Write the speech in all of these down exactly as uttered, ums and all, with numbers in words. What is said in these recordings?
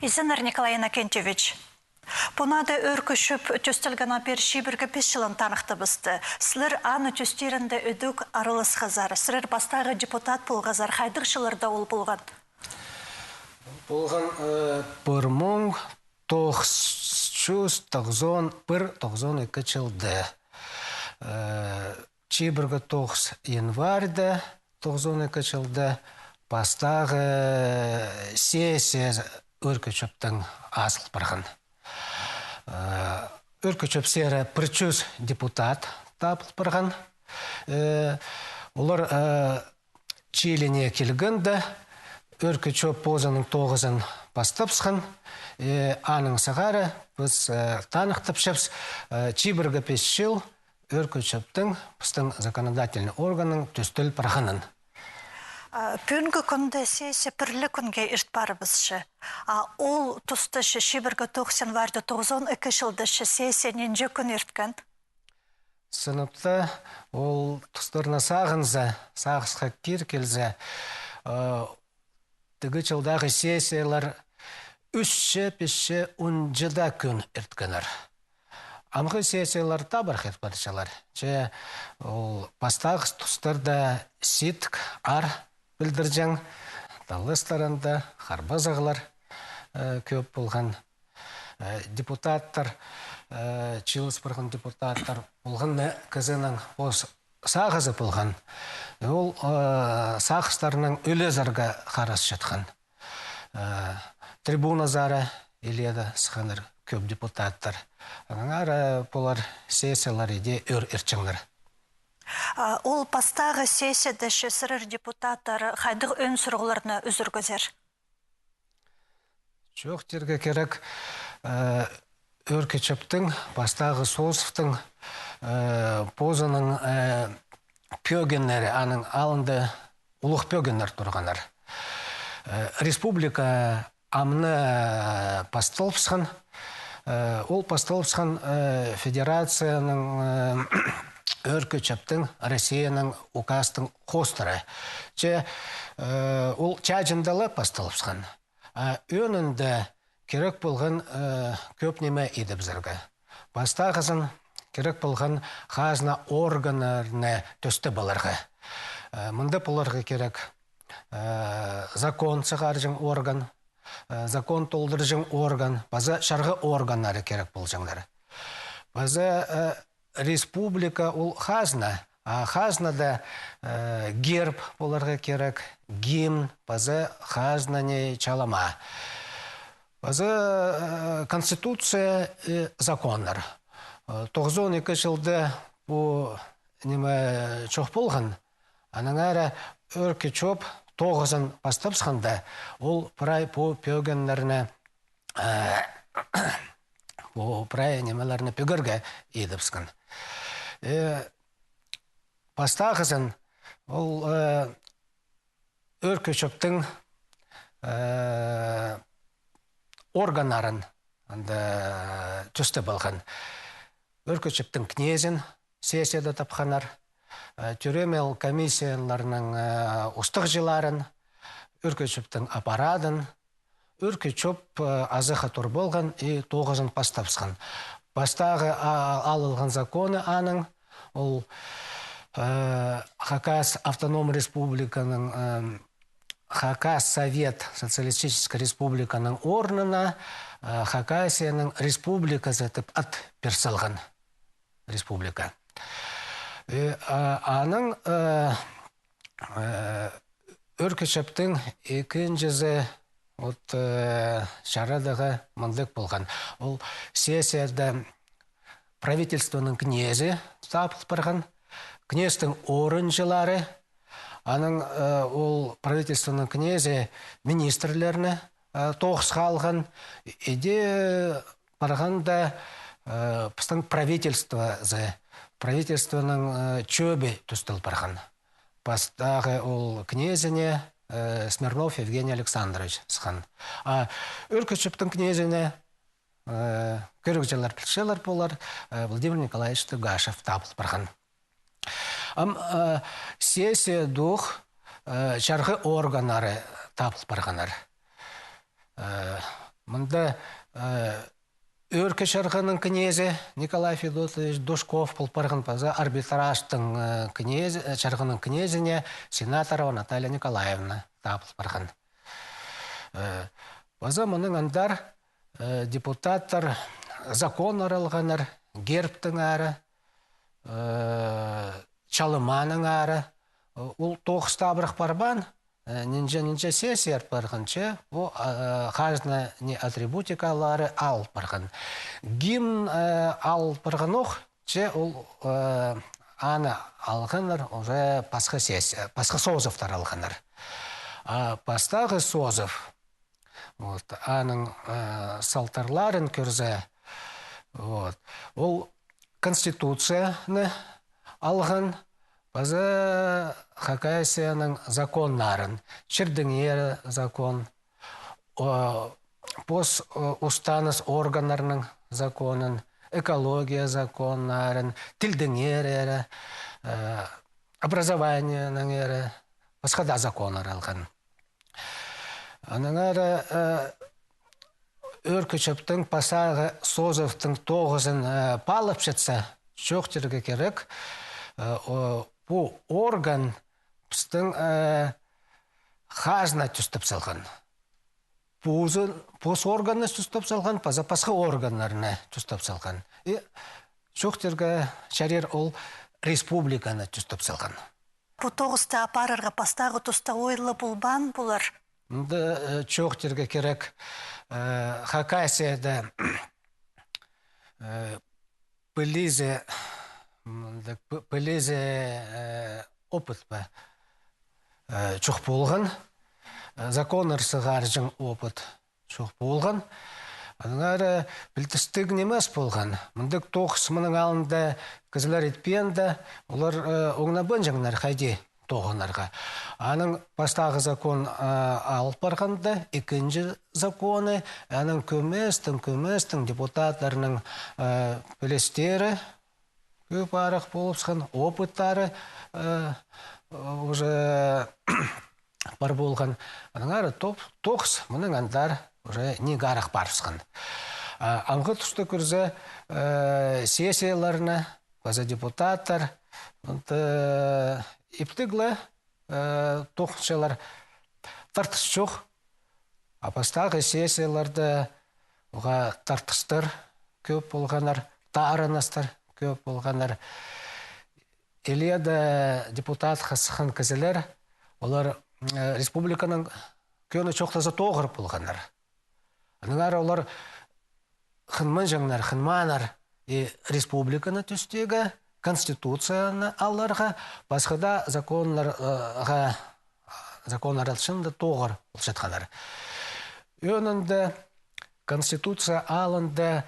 Изеннер, Николай Иннокентьевич. Пу наада «Ӧӧркі чӧп» тӧстелген пеер чибіргі пис чылын таныхтабысты. Сірер аны тӧстирінде ідӧк араласхазар. Сірер пастағы депутат полғазар. Хайдағ чылларда ол полған? Полған, э, пір муң тоғыс чӱс тоғызон пір, тоғызон ікі чылда. Э, чибіргі тоғыс январьда тоғызон ікі чылда пастағы сессия «Ӧӧркі чӧптең» азыл парған. Э, «Ӧӧркі чӧп» сірер пір чӱс депутат табыл парған. Э, олар, э, чииліне килгенде, «Ӧӧркі чӧп» позының тоғызын пастапсхан. Э, аның сығара піс, э, таныхтапчабыс, э, чибіргі пис чыл «Ӧӧркі чӧптең» пістің законодательный органның тӧстел парғанын. А, пӱӱнгі кӱнде сессия пір ле кӱнге ирт парыбысча. А ол туста че чибіргі тоғыс январьда тоғызон ікі чылда че сессия нинҷе кӱн ирткен? Сынап та, ол тустарны сағынза, сағысха кир килзе, э, тігі чылдағы сессиялар ӱсче, пісче, унҷа даа кӱн ирткеннер. Амғы сессиялар табырах ирт парчалар. Че ол пастағ тустарда сидік, аар пілдірҷең, талластарында харбазығлар, э, кӧп полған. Э, депутаттар, э, чыылыс парған депутаттар полған, э, кізінің пос сағызы полған. Ол, э, сағыстарнаң ӱлезерге харасчатхан. Э, трибуназар илееде сыхханнар кӧп депутаттар. Аннаңар, э, полар сессиялар иди ӧӧр иртчеңнер. А, ол пастағы сессияда че сірер депутаттар хайдағ ӧӧн сурығларны ӱзӱргезер? Чоохтирға кирек, э, «Ӧӧркі чӧптің», пастағы созывтың, э, позының, э, пӧгеннері, аның алнында улуғ пӧгеннер турғаннар. Э, республика амды, э, пасталыбысхан, э, ол пасталыбысхан, э, федерацияның, э, «Ӧӧркі чӧптің» Россияның указтың хоостыра. Че, э, ол чааҷында ла пасталыбысхан. А ӧӧнінде кирек полған, э, кӧп ниме идібізерге. Пастағызын, кирек полған хазна органнарны тӧстеп аларға. Э, мында поларға кирек, э, закон сығарҷаң орган, э, закон толдырҷаң орган, паза чарғы органнары кирек полҷаңнар. Паза, э, республика ол хазна, а хазнада, э, герб поларға кирек, гимн, паза хазнаның чалымы. Паза, э, конституция, э, законнар. Э, тоғызон ікі чылда пу ниме чох полған, аннаңар «Ӧӧркі чӧп» тоғызын пастапсханда, ол прай пу пӧгеннерні, э, пу прай нимелерні пӧгерге идібіскен. Э, пастағызын ол, э, «Ӧӧркі чӧптің», э, органнарын анда тӧстеп алған. «Ӧӧркі чӧптің» кнезін сессияда тапханнар, э, тӧремел комиссияларның, э, устағҷыларын, «Ӧӧркі чӧптің» аппаратын, «Ӧӧркі чӧп», э, азахха тур полған и тоғызын пастапсхан. Пастағы, а, алылған законы аның, ол, э, Хакас Автоном Республиканың, э, Хакас Совет Социалистической Республиканың орнына, э, Хакасияның республиказы тіп ат пир салған. Республика. Э, а, аның, э, э, «Ӧӧркі чӧптің» ікінҷізі, вот, э, чарадығы мындағ полған. Ол сессияда правительствоның кнезі табыл парған, кнезтің орынҷылары, аның, э, ол правительствоның кнезі министрлерні, э, тоғысха алған, иди парғанда, э, пістің правительствозы, правительствоның, э, чӧбі тӧстел парған. Пастағы ол кнезіне, э, Смирнов Евгений Александрович сыххан. А «Ӧӧркі чӧптің» кнезіне, э, кӧрігҷілер пілчелер полар, э, Владимир Николаевич Тугашев табыл парған. Ам, э, сессияда ох, э, чарғы органнары табыл парғаннар. Э, мында, э, Ӧӧркі Чарғының кнезі Николай Федотович Душков пол парған, паза арбитражтың, э, кнезі, э, чарғының кнезіне Сенаторова Наталья Николаевна таа пол парған. Э, паза мының андар, э, депутаттар законнар алғаннар, гербтің ары, э, чалыманың ары. Ол тоғыс табырах парбаан, э, нинҷе-нинҷе сессияр парғанча, пу, э, хазна не атрибутикалары ал парған. Гимн, э, ал парған ох, че ол, э, аны алғаннар уже пасха сессия, пасха созывтар алғаннар. А пастағы созыв, вот, аның, э, салтарларын кӧрзе, вот, ол Конституцияны алған, паза Хакасияның законнарын, чирдеңер закон, о, пос, о, устаныс органнарының законын, экология законнарын, тілдеңер ері, э, образованиенің ері, пасха даа законнар алған. Аннаңар, э, Ӧӧркі Чӧптің пастағы созывтың тоғызын, э, паалап чатса, чоохтирға кирек, э, о, пу орган пістің, э, хазна тӱстеп салған. Позын, пос органны тӱстеп салған, паза пасха органнарны тӱстеп салған. И чоохтирға чарир, ол республиканы тӱстеп салған. Пу тоғысты апарарға пастағы туста ойлы полбаан полар. Мында, э, чоохтирға кирек, э, Хакасияда, э, пілізі, мында пі-, пілізі, э, опыт па, э, чох полған, э, законнар сығарҷаң опыт чох полған. Аннаңар, э, пілдістіг нимес полған. Мындағ тоғыс мының алнында кізілер итпеенде, олар, э, оңнабинчаңнар хайди тоғынарға. Аның пастағы закон, э, ал парғанда, ікінҷі законы, аның кӧместең, кӧместең депутаттарның, э, пілістері кӧп арах полыбысхан, опыттары, э, уже пар полған. Аннаңар тоғыс мының андар уже ниик арах парыбысхан. А, аңғы туста кӧрзе, э, сессияларны, паза депутаттар, вот, э, иптіг ле, э, тоғынчалар, тартыс чох. А пастағы сессияларда уғаа тартыстар кӧп полғаннар, таарыныстар кӧп полғаннар. Илееде депутатха сыххан кізілер, олар, э, республиканың кӧні чоохтаза тоғыр полғаннар. Аннаңар олар хынминчаңнар, хынмааннар и республиканы тӱстирге, конституцияны аларға, пасха даа законнарға, законнар алчаң даа тоғыр полчатханнар. Ӧӧнінде конституция алнында,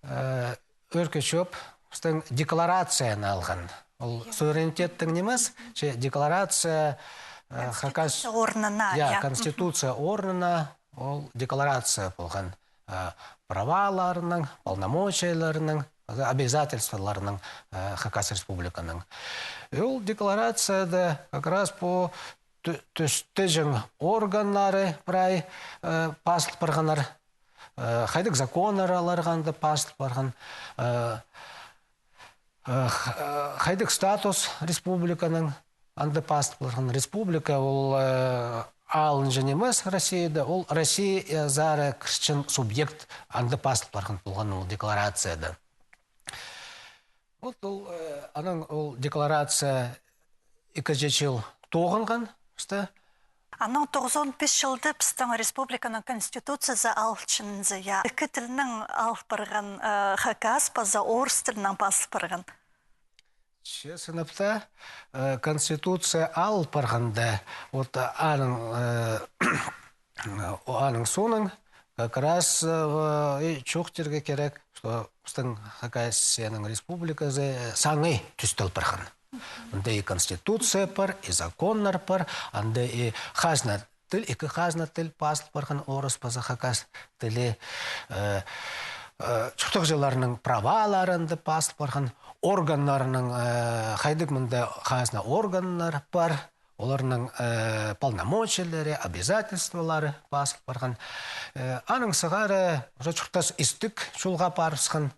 э, Ӧӧркі Чӧп пістің декларацияны алған. Ол суверенитеттің нимес, че декларация, э, хакас... Конституция орнына, я, я. Конституция орнына ол декларация полған, э, праваларының, полномочияларының, обязательстволарының, э, Хакас Республиканың. И ол декларацияда как раз пу тӱ-, тӱстеҷең органнары прай, э, пазыл парғаннар, э, хайдағ законнар аларға анда пазыл парған, э, э, х-, э, хайдағ статус республиканың анда пазыл парған. Республика ол, э, алынҷа нимес Россияда, ол Россия, э, сари кірчең субъект анда пазыл парған полған ол декларацияда. Вот ол, э, анаң ол декларация ікі чӱс чыл тоғынған пісте. Анаң тоғызон пис чылда пістің республиканың конституциязы алылчаңназы, я. Ікі тілнең ал парған, э, хакас паза орыс тілнең пазыл парған. Че сынап та, э, конституция ал парғанда, вот, э, аның, э, о, аның соонаң как раз, э, и чоохтирға кирек, что пістің Хакасияның республиказы, э, саңай тӱстел парған. Анда и конституция пар, и законнар пар, анда и хазна тіл, ікі хазна тіл пазыл парған, орыс паза хакас тілі, э, э, чуртағҷыларның правалары анда пазыл парған, органнарның, э, хайдағ мында хазна органнар пар, оларның, э, полномочиелері, обязательстволары пазыл парған. Э, аның сығара уже чуртас истіг чолға парыбысхан.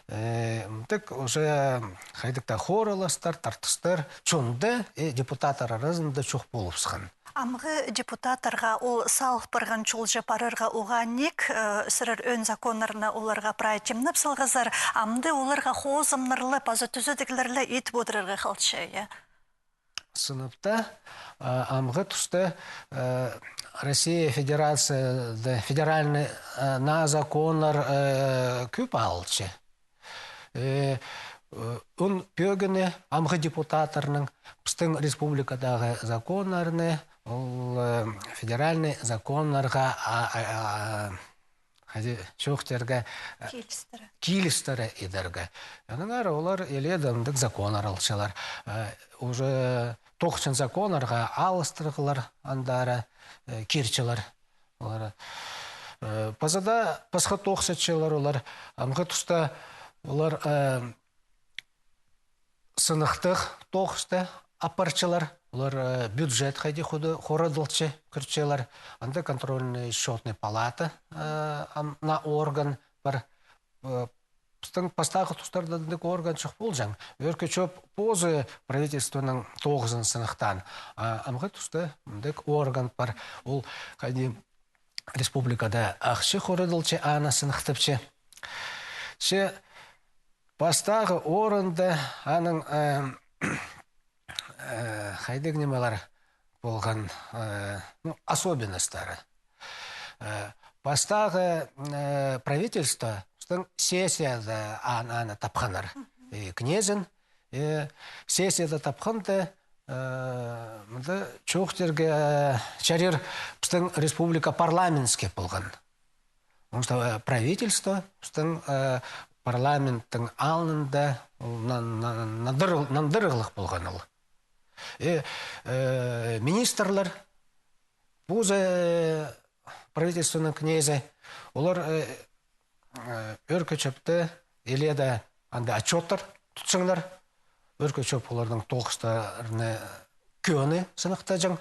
Э, мындағ уже хайдағ-да хораластар, тартыстар чонда, э, депутаттар аразында чох полыбысхан. Амғы депутаттарға ол салыл парған чолҷа парарға уғаа ниик, э, сірер ӧӧн законнарны оларға прай тимнеп салғазар, амды оларға хозымнар ла, паза тӱзедіглер ле ит одырарға халча, я? Сынапта, а, амғы туста, э, Россия Федерацияда федеральный, э, наа законнар, э, кӧп алылча. Э, э, ун пӧгіні амғы депутаттарның пістің республикадағы законнарны ол, э, федеральный законнарға, а, а, а, хайди чоохтирға, э, килістіре. Килістіре идерге. Аннаңар олар илееде мындағ законнар алчалар. Э, уже тоғысчаң законнарға алыстырғылар, андар, э, кирчелер. Олар, э, паза даа пасха тоғыс итчелер олар. Амғы туста олар, э, сыныхтығ тоғысты апарчалар. Олар, э, бюджет хайди худы хорадылча кӧрчелер. Анда контрольный счётный палата, э, ам, на орган пар. Э, пістің пастағы тустарда андағ орган чох полҷаң. Ӧӧркі чӧп позы правительствоның тоғызын сыныхтаан. А амғы туста мындағ орган пар. Ол хайди республикада ахча хорадылча, аны сыныхтапча. Че пастағы орында аның, э, э, хайдағ нимелер полған, э, ну, особенностьтары. Э, пастағы, э, правительство, пістің сессияда ан-, аны тапханнар. Э, кнезін, э, сессияда тапханда, э, мында чоохтирға, э, чарир, пістің республика парламентский полған. Потому что, э, правительство пістің, э, парламенттің алнында ол на-, на-, нандыр-, нандырығлығ полған ол. Э, э, министрлер, позы, э, правительствоның кнезі, олар, э, э, ӧӧркі чӧпті илееде анда отчёттар тутчаңнар. Ӧӧркі чӧп оларның тоғыстарына кӧні сыныхтаҷаң.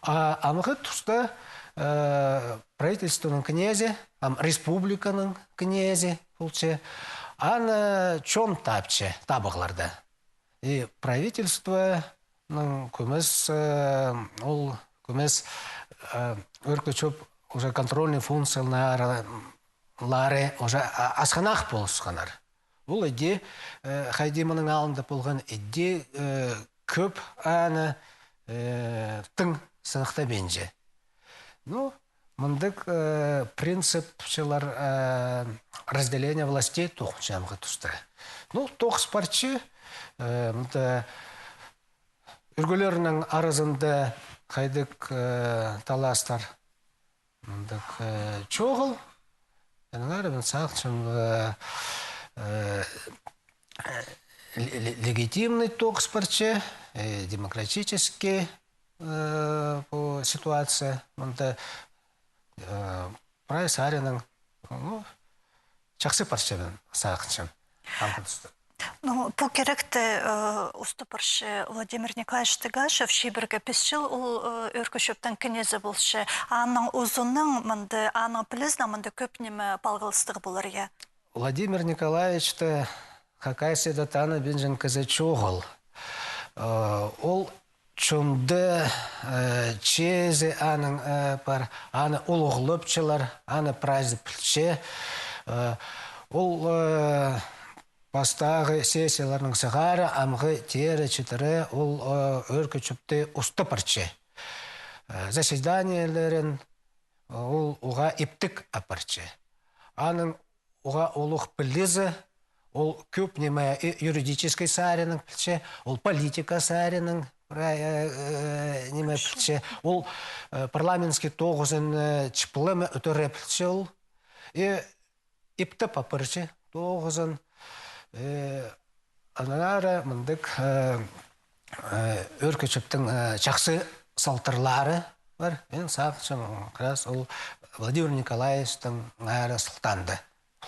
А амғы туста, э, правительствоның кнезі, ам республиканың кнезі полча, аны чон тапча табығларда. И правительствоның кӧмес, э, ол кӧмес, э, ӧӧркі чӧп уже контрольный функциялары уже а-, асхынах полысханнар. Ол іди, э, хайди мының алнында полған, іди, э, кӧп аны, э, тың сыныхтабинча. Ну, мындағ, э, принципчілер, э, разделения властей тоғынча амғы туста. Ну, тоғыс парча, э, мында ӱргілернің аразында хайдағ, э, таластар мындағ, э, чоғыл. Аннаңар мин сағынчам, э, э, ле-, ле-, легитимный тоғыс парча, э, демократический, э, пу ситуация. Мында, э, прай саринаң, ну, чахсы парча, мин сағынчам. Амғы туста. Ну, пу киректе, э, устап парча Владимир Николаевич Тыгашев, чибіргі пис чыл ол, э, ӧӧркі чӧптің кнезі полча. Аның узының мында, аның пілізінең мында кӧп ниме палғалыстығ полар, я. Владимир Николаевичті Хакасияда таныбинчаң кізі чоғыл. Э, ол чонда, э, чиизі аның, э, пар, аны улуғлапчалар, аны прайзы пілче. Э, ол, э, пастағы сессияларның сығара амғы теере-читіре ол, э, ӧӧркі чӧпті устап парча. Э, заседаниелерін ол уғаа иптіг апарча. Аның уғаа улуғ пілізі, ол кӧп ниме, и юридический саринаң пілче, ол политика саринаң, э, э, ниме пілче, ол, э, парламентский тоғызын, э, чыплама ӧтіре пілче ол. И иптеп апарча тоғызын, э, аннаңар мындағ, э, э, ӧӧркі чӧптің, э, чахсы салтарлары пар. Мин сағынчам, как раз ол Владимир Николаевичтің аңар сылтаанда.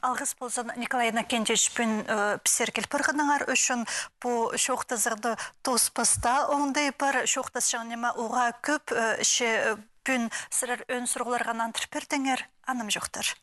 Алғыс ползын, Николай Иннокентьевич, пӱӱн, э, пістерге киліп парғаныңар ӱчӱн. Пу чоохтазығны тоос пастап, оңдай пар, чоохтасчаң ниме уғаа кӧп, э, че, э, пӱӱн сірер ӧӧн сурығларға нандырып пирдіңер, анымҷохтар.